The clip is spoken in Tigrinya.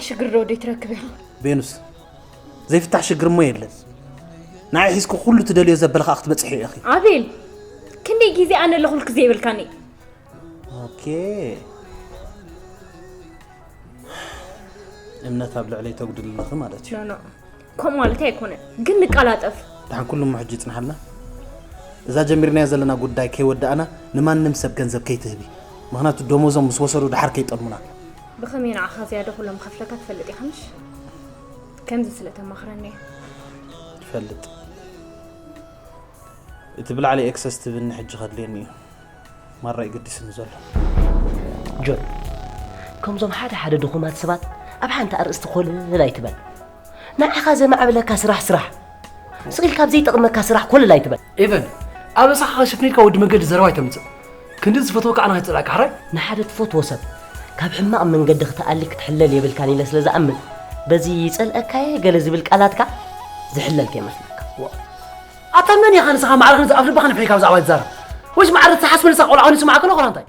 ሽግር ዶ ወደይ ትረክብ ኢኻ? ቤኑስ፣ ዘይፍታሕ ሽግር እሞ የለን። ንዓይ ሒዝኩ ኩሉ ትደልዮ ዘበለ ከዓ ክትበፅሒ ኢኺ። ኣቤል፣ ክንደይ ግዜ ኣነ ኣለኹልክ ዘይብልካኒ? ኦኬ፣ እምነት ኣብ ልዕለይ ተጉድል ኣለኺ ማለት እዩ። ኖ ኖ፣ ከምኡ ማለት ኣይኮነን፣ ግን ንቃላጠፍ። ድሓን ኩሉ እሞ ሕጂ ይፅንሓልና። እዛ ጀሚርናዮ ዘለና ጉዳይ ከይወዳእና ንማንም ሰብ ገንዘብ ከይትህቢ፣ ምክንያቱ ደሞዞም ምስ ወሰዱ ድሓር ከይጠልሙና። ብኸመይ ንዓኻ ዝያዳ ኩሎም ከፍለካ ትፈልጥ ኢኻ ምሽ? ከምዚ ስለ ተማኽረኒ እየ። ትፈልጥ፣ እቲ ብላዕሊ ኤክሰስ ትብኒ ሕጂ ከድልየኒ እዩ። ማራ እዩ ገዲስኒ ዘሎ። ጆን፣ ከምዞም ሓደ ሓደ ድኹማት ሰባት ኣብ ሓንቲ ኣርእስቲ ኮለል ኣይትበል። ንዓኻ ዘማዕብለካ ስራሕ ስራሕ፣ ስቕ ኢልካ ኣብ ዘይጠቕመካ ስራሕ ኮለል ኣይትበል። ኤቨን፣ ኣብ ርእስኻ ከሸፍን ኢልካ ወዲ መገዲ ዘረባ ኣይተምጽእ። ክንዲ ዝፈትወካ ኣነ ከይጸላእካ ሕራይ። ንሓደ ትፈትዎ ሰብ ካብ ሕማቕ መንገዲ ክትኣሊ ክትሕለል የብልካን ኢለ ስለ ዝኣምን፣ በዚ ይጸልአካየ ገለ ዝብል ቃላትካ ዝሕለል ከይመስለካ። ኣታ መን ኢኻ ንስኻ ማዕረ ክንዚ ኣብ ልብኻ ንፍሒካ ብዛዕባ ትዛረብ? ወይስ ማዕረ ትሓስብ ንስኻ ቆልዓ ኮይኑ ይስማዕካ ኣሎ ኮላ እንታይ?